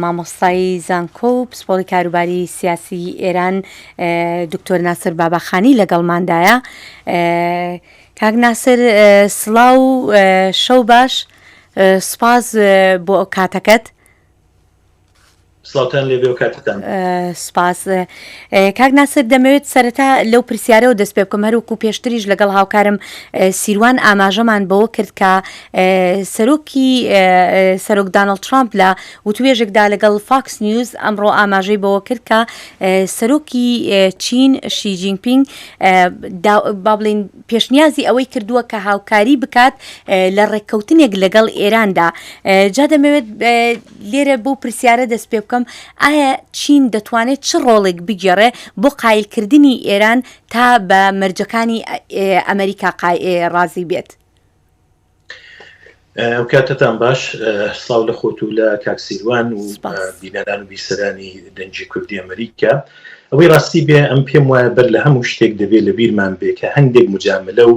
مامۆستای زانکۆ و پسپۆڕی کاروباری سیاسی ئێران دکتۆر ناسر باباخانی لەگەڵماندایە. کاک ناسر سڵاو و شەو باش سوپاس بۆ کاتەکەت. سڵاوتان لێبێ و کاتتان. سوپاس. کاک ناسر دەمەوێت سەرەتا لەو پرسیارەوە دەست پێ بکەم هەروەکو پێشتریش لەگەڵ هاوکارم سیروان ئاماژەمان بەوە کرد کە سەرۆکی سەرۆک دانڵد ترامپ لە وتوێژێکدا لەگەڵ فاکس نیوز ئەمڕۆ ئاماژەی بەوە کرد کە سەرۆکی چین شی جینپینگ با بڵێین پێشنیازی ئەوەی کردووە کە هاوکاری بکات لە ڕێککەوتنێک لەگەڵ ئێراندا جا دەمەوێت لێرە بەو پرسیارە دەست پێ بکەم ئایا چین دەتوانێت چ ڕۆڵێک بگێڕێ بۆ قایلکردنی ئێران تا بە مەرجەکانی ئەمریکا ڕازی بێت؟ ئەو کاتەتان باش سڵاو لە خۆت و لە کاک سیروان و بینەران و بیسەرانی دەنگی کوردی ئەمریکا ئەوەی ڕاستی بێ ئەم پێم وایە بەر لە هەموو شتێک دەبێت لە بیرمان بێ کە هەندێک مجاملە و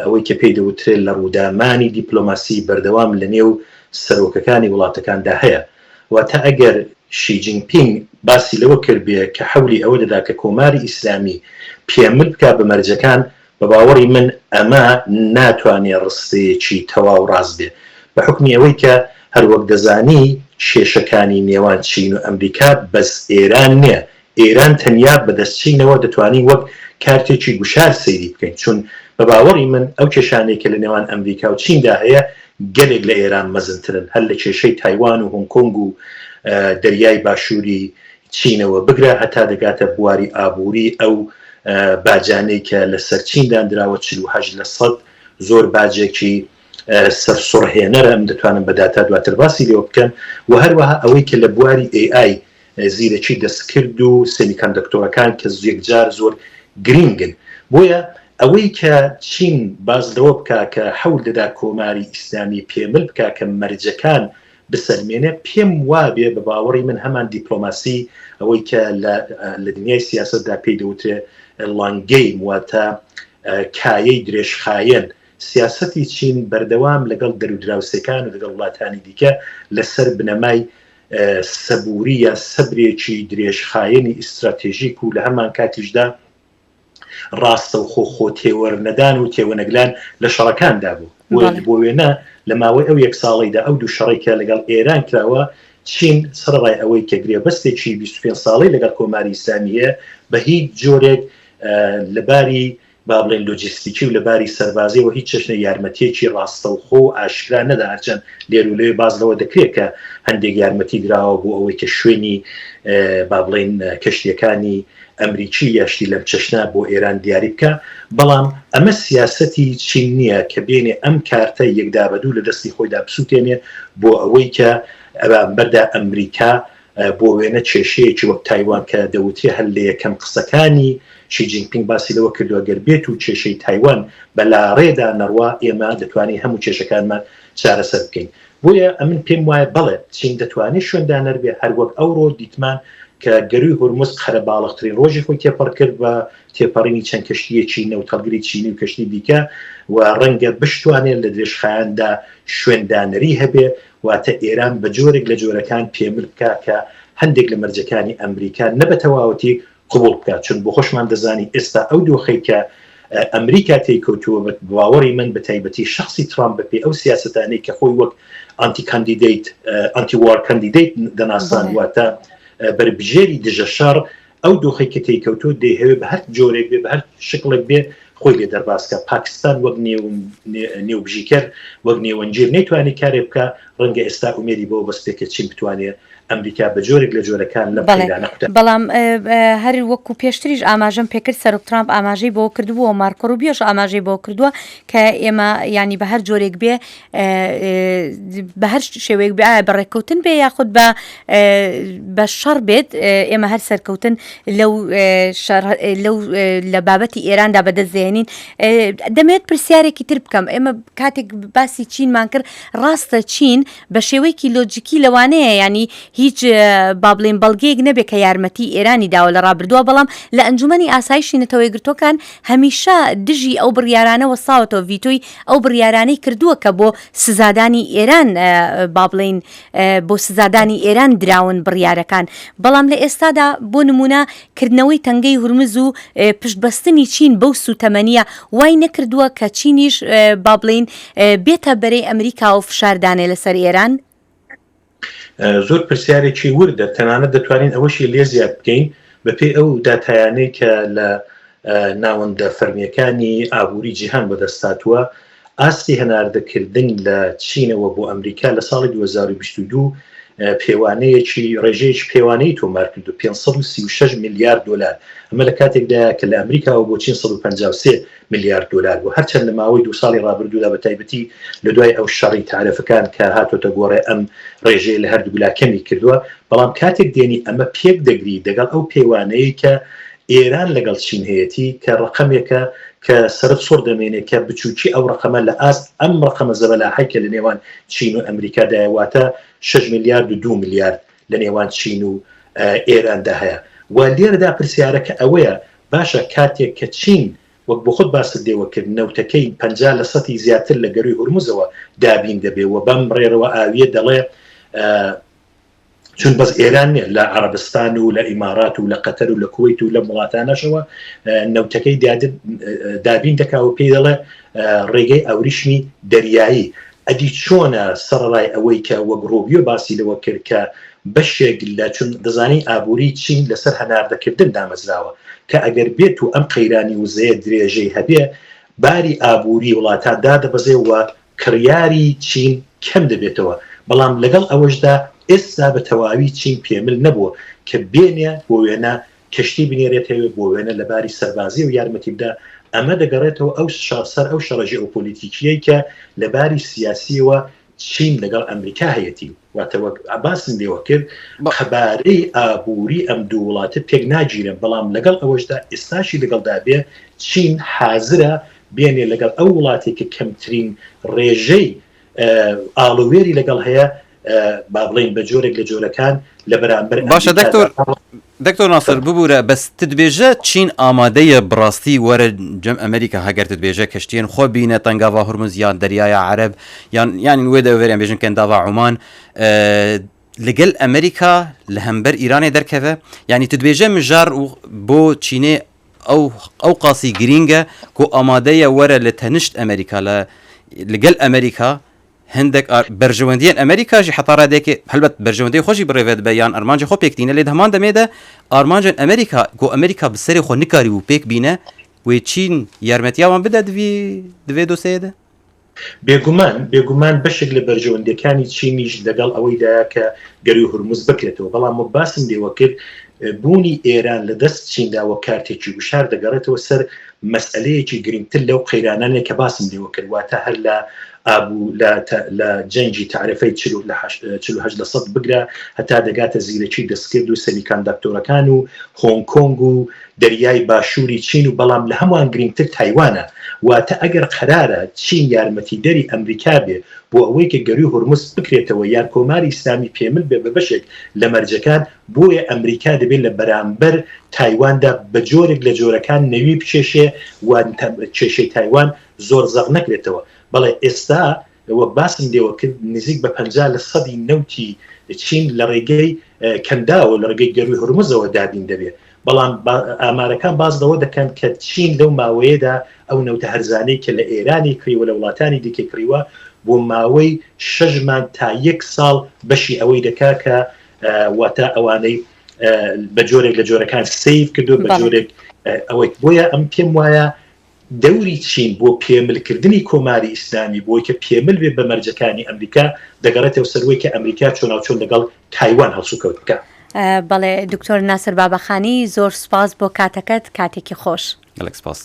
ئەوەی کە پێی دەوترێت لە ڕوودامانی دیپلۆماسی بەردەوام لە نێو سەرۆکەکانی وڵاتەکاندا هەیە واتە ئەگەر شی جینگ پینگ باسی لەوە کردبێ کە حەولی ئەوە دەدا کە کۆماری ئیسلامی پێمل بکا بە مەرجەکان بە باوەڕی من ئەمە ناتوانێ ڕستەیەکی تەواو ڕاست بێ بە حوکمی ئەوەی کە هەر وەک دەزانی کێشەکانی نێوان چین و ئەمریکا بەس ئێران نیە ئێران تەنیا بە دەست چینەوە دەتوانین وەک کارتێکی گوشار سەیری بکەین چون بە باوەڕی من ئەو کێشانەی کە لە نێوان ئەمریکا و چیندا هەیە گەلێک لە ئێران مەزنترن هەر لە کێشەی تایوان و هۆنگ کۆنگ و دەریای باشووری چینەوە بگرە هەتا دەگاتە بواری ئابووری ئەو باجانەی کە لەسەر چین داندراوە 48 لە سەد زۆر باجێکی سەرسوڕهێنەرە من دەتوانم بە داتا دواتر باسی لێوە بکەم و هەروەها ئەوەی کە لە بواری AI زیرەکی دەستکرد و semiconductor ەکان کە یەکجار زۆر گرینگن بۆیە ئەوەی کە چین باس لەوە بکا کە حەول دەدا کۆماری ئیسلامی پێمل بکا کە مەرجەکان بسەلمێنێ پێم وابێ بە باوەڕی من هەمان دیپلۆماسی ئەوەی کە لە لە دنیای سیاسەتدا پێی دەوترێ long game واتە کایەی درێژخایەن سیاسەتی چین بەردەوام لەگەڵ دەرودراوسێکان و لەگەڵ وڵاتانی دیکە لەسەر بنەمای سەبووری یا سەبرێکی درێژخایەنی ئیستراتێژیک و لە هەمان کاتیشدا ڕاستەوخۆ خۆ تێوەرنەدان و تێوەنەگلان لە شەڕەکاندا بوو. بۆ وێنە لە ماوەی ئەو یەک ساڵەیدا ئەو دوو شەڕەی کە لەگەڵ ئێران کراوە، چین سەرەڕای ئەوەی کە گرێبەستێکی 25 ساڵەی لەگەڵ کۆماری ئیسلامی هەیە، بە هیچ جۆرێک لە باری با بڵێین لۆجیستیکی و لە باری سەربازیەوە هیچ چەشنە یارمەتیەکی ڕاستەوخۆ و ئاشکرا نەدا هەرچەند لێر و لەوێ باس لەوە دەکرێت کە هەندێک یارمەتی دراوە بۆ ئەوەی کە شوێنی با بڵێین کەشتیەکانی ئەمریکی یا شتی لەم چەشنە بۆ ئێران دیاری بکا بەڵام ئەمە سیاسەتی چین نییە کە بێنێ ئەم کارتە یەکدابەدوو لە دەستی خۆیدا بسووتێنێ بۆ ئەوەی کە ئەبامبەردا ئەمریکا بۆ وێنە کێشەیەکی وەک تایوان کە دەوترێ هەر لە یەکەم قسەکانی شی جینپینگ باسی لەوە کردووە گەر بێت و کێشەی تایوان بە لاڕێدا نەڕوا ئێمە دەتوانین هەموو کێشەکانمان چارەسەر بکەین. بۆیە ئەمن پێم وایە بەڵێ چین دەتوانێ شوێندانەر بێ هەر وەک ئەوڕۆ دیتمان کە گەرووی هورمز قەرەباڵغترین ڕۆژی خۆی تێپەڕ کرد بە تێپەڕینی چەند کەشتییەکی نەوتهەڵگری چینی و کەشتی دیکە و ڕەنگە بشتوانێ لە درێژخایەندا شوێندانەری هەبێ واتە ئێران بە جۆرێک لە جۆرەکان پێمل بکا کە هەندێک لە مەرجەکانی ئەمریکا نە بە تەواوەتی قبوڵ بکات چون بۆ خۆشمان دەزانی ئێستا ئەو دۆخەی کە ئەمریکا تێی کەوتووە بە باوەڕی من بە تایبەتی شخصی ترامپ بە پێی ئەو سیاسەتانەی کە خۆی وەک anti candidate anti war candidate دەناسان واتە بەربژێری دژە شەڕ ئەو دۆخی کە تێی کەوتووە دەیهەوێ بە هەر جۆرێک بێ بە هەر شکڵێک بێ خۆی لێ دەرباز کە پاکستان وەک نێوبژیکەر وەک نێوەندگیر نەیتوانی کارێ بکە ڕەنگە ئێستا ئومێدی بەوە بەستێ کە چین بتوانێ ئەمریکا بە جۆرێک لە جۆرەکان لەم بەڵێ قەیرانە قوتار بەڵام هەر وەکو پێشتریش ئاماژەم پێکرد سەرۆک ترامپ ئاماژەی بەوە کردبوو و مارکۆ ڕوبیۆش ئاماژەی بەوە کردووە کە ئێمە یانی بە هەر جۆرێک بێ بە هەر شێوەیەک بێ ئایا بە ڕێککەوتن بێ یاخود بە بە شەڕ بێت ئێمە هەر سەرکەوتن لەو شەڕ لەو لە بابەتی ئێراندا بەدەست دێنین. ڕابگەیەنین. دەمەوێت پرسیارێکی تر بکەم، ئێمە کاتێک باسی چینمان کرد، ڕاستە چین بە شێوەیەکی لۆجیکی لەوانەیە یانی هیچ با بڵێین بەڵگەیەک نەبێت کە یارمەتی ئێرانی داوە لە ڕابردووە، بەڵام لە ئەنجومەنی ئاسایشی نەتەوە یەکگرتووەکان هەمیشە دژی ئەو بڕیارانە وەستاوەتەوە، ڤیتۆی ئەو بڕیارانەی کردووە کە بۆ سزادانی ئێران با بڵێین بۆ سزادانی ئێران دراون بڕیارەکان، بەڵام لە ئێستادا بۆ نموونە کردنەوەی تەنگەی هورمز و پشت بەستنی چین بەو سووتەمەنییە وای نەکردووە کە چینیش با بڵێین بێتە بەرەی ئەمریکا و فشار دانێ لەسەر ئێران؟ زۆر پرسیارێکی وردە، تەنانەت دەتوانین ئەوەشی لێ زیاد بکەین بەپێی ئەو داتایانەی کە لە ناوەندە فەرمییەکانی ئابووری جیهان بەدەست هاتووە، ئاستی هەناردەکردن لە چینەوە بۆ ئەمریکا لە ساڵی 2022 پێوانەیەکی ڕێژەیەکی پێوانەیی تۆمار کرد و 536 ملیار دۆلار ئەمە لە کاتێکدایە کە لە ئەمریکاوە بۆ چین 153 ملیار دۆلار بوو هەرچەند لە ماوەی دوو ساڵی ڕابردوودا بە تایبەتی لە دوای ئەو شەڕی تارەفەکان کە هاتۆتە گۆڕێ ئەم ڕێژەیە لە هەردوولا کەمی کردووە بەڵام کاتێک دێنی ئەمە پێک دەگری دەگەڵ ئەو پێوانەیە کە ئێران لەگەڵ چین هەیەتی کە ڕەقەمێکە کە سەرت سوڕ دەمێنێ کە بچووکی ئەو ڕەقەمە لە ئاست ئەم ڕەقەمە زەبەلاحەی کە لە نێوان چین و ئەمریکادایە واتە شەش ملیارد و دوو ملیارد لە نێوان چین و ئێراندا هەیە و لێرەدا پرسیارەکە ئەوەیە باشە کاتێک کە چین وەک بۆ خۆت باست لێوە کرد نەوتەکەی 50 لە سەتی زیاتر لە گەروی هورمزەوە دابین دەبێ و بەم ڕێرەوە ئاویە دەڵێ چون بەس ئێران نیە لە عەرەبستان و لە ئیمارات و لە قەتەر و لە کوەیت و لەم وڵاتانەشەوە نەوتەکەی دابین دەکا و پێی دەڵێ ڕێگەی ئەوریشمی دەریایی ئەدی چۆنە سەرڕای ئەوەی کە وەک ڕۆبیۆ باسی لەوە کرد کە بەشێک لە چون دەزانی ئابووری چین لەسەر هەناردەکردن دامەزراوە کە ئەگەر بێت و ئەم قەیرانی وزەیە درێژەی هەبێ باری ئابووری وڵاتان دادەبەزێ و کڕیاری چین کەم دەبێتەوە، بەڵام لەگەڵ ئەوەشدا ئێستا بە تەواوی چین پێمل نەبووە کە بێنێ بۆ وێنە کەشتی بنێرێتەوێ بۆ وێنە لە باری سەربازیەوە یارمەتی بدا، ئەمە دەگەڕێتەوە ئەو سەر ئەو شەڕە ژێئۆپۆلیتیکیەی کە لە باری سیاسیەوە چین لەگەڵ ئەمریکا هەیەتی، واتە وەک باسم لێوە کرد قەبارەی ئابووری ئەم دوو وڵاتە پێک ناگیرێن، بەڵام لەگەڵ ئەوەشدا ئێستاشی لەگەڵدا بێ چین حازرە بێنێ لەگەڵ ئەو وڵاتێک کە کەمترین ڕێژەی ئاڵووێری لەگەڵ هەیە با بڵێین بە جۆرێک لە جۆرەکان لە بەرامبەر باشە دکتۆر دکتۆر ناسر ببوورە بەس تدبێژە چین ئامادەیە بڕاستی وەرە جەم ئەمریکا هەگەر تدبێژە کەشتیێن خۆ بینە تەنگاڤا هورمز یان دەریایە عەرەب یان یان وێ دەوێریان بێژن کەنداڤا عومان لەگەل ئەمریکا لە هەمبەر ئیرانێ دەرکەوە یعنی تدبێژە مژار بۆ چینێ ئەو ئەو قاسی گرینگە کو ئامادەیە وەرە لە تەنشت ئەمریکا لە لەگەل ئەمریکا هەندێک بەرژەوەندیان ئەمریکا ژی حتا ڕادێکی هەلبەت بەرژەوەندی خۆشی بڕێوێت بە یان ئەرمانجی خۆ پێکتینە لێ هەمان دەمێدە ئارمانجن ئەمریکا گۆ ئەمریکا بسەری خۆ نکاری و پێک بینە وێ چین یارمەتیاوان بدە دوی دوێ دۆسەیەدە بێگومان، بێگومان بەشێک لە بەرژەوەندییەکانی چینیش لەگەڵ ئەوەیدایە کە گەرووی هورمز بکرێتەوە، بەڵام وەک باسم لێوە کرد بوونی ئێران لە دەست چیندا وەک کارتێکی گوشار دەگەڕێتەوە سەر مەسئەلەیەکی گرنگتر لەو قەیرانانەی کە باسم لێوە کرد، واتە هەر لە ئابوو لە لە جەنگی تەعرفەی 48 لە سەد بگرە هەتا دەگاتە زیرەکی دەستکرد و سەمیکانداکتۆرەکان و هۆنگ کۆنگ و دەریای باشووری چین و بەڵام لە هەمووان گرینگتر تایوانە، واتە ئەگەر قەرارە چین یارمەتیدەری ئەمریکا بێ بۆ ئەوەی کە گەرووی هورمز بکرێتەوە یان کۆماری ئیسلامی پێمل بێ بە بەشێک لە مەرجەکان، بۆیە ئەمریکا دەبێ لە بەرامبەر تایواندا بە جۆرێک لە جۆرەکان نەوی بکێشێ و کێشەی تایوان زۆر زەق نەکرێتەوە. بەڵێ ئێستا وەک باسم لێوە کرد نزیک بە 50 لە سەدی نەوتی چین لە ڕێگەی کەنداوە لە ڕێگەی گەروی هورمزەوە دابین دەبێت بەڵام ئامارەکان باز لەوە دەکەن کە چین لەو ماوەیەدا ئەو نەوتە هەرزانەی کە لە ئێرانی کڕیوە لە وڵاتانی دیکە کڕیوە بۆ ماوەی شەش مانگ تا یەک ساڵ بەشی ئەوەی دەکا کە واتە ئەوانەی بە جۆرێک لە جۆرەکان save کردو بە جۆرێک ئەوەی بۆیە ئەم پێم وایە دەوری چین بۆ پێمل کردنی کۆماری ئیسلامی بۆی کە پێمل بێ بە مەرجەکانی ئەمریکا دەگەڕێتەوە سەر وەی کە ئەمریکا چۆناوچۆن لەگەڵ تایوان هەڵسوکەوت بکا. بەڵێ دکتۆر ناسر بابەخانی زۆر سوپاس بۆ کاتەکەت کاتێکی خۆش. گەلەک سپاس.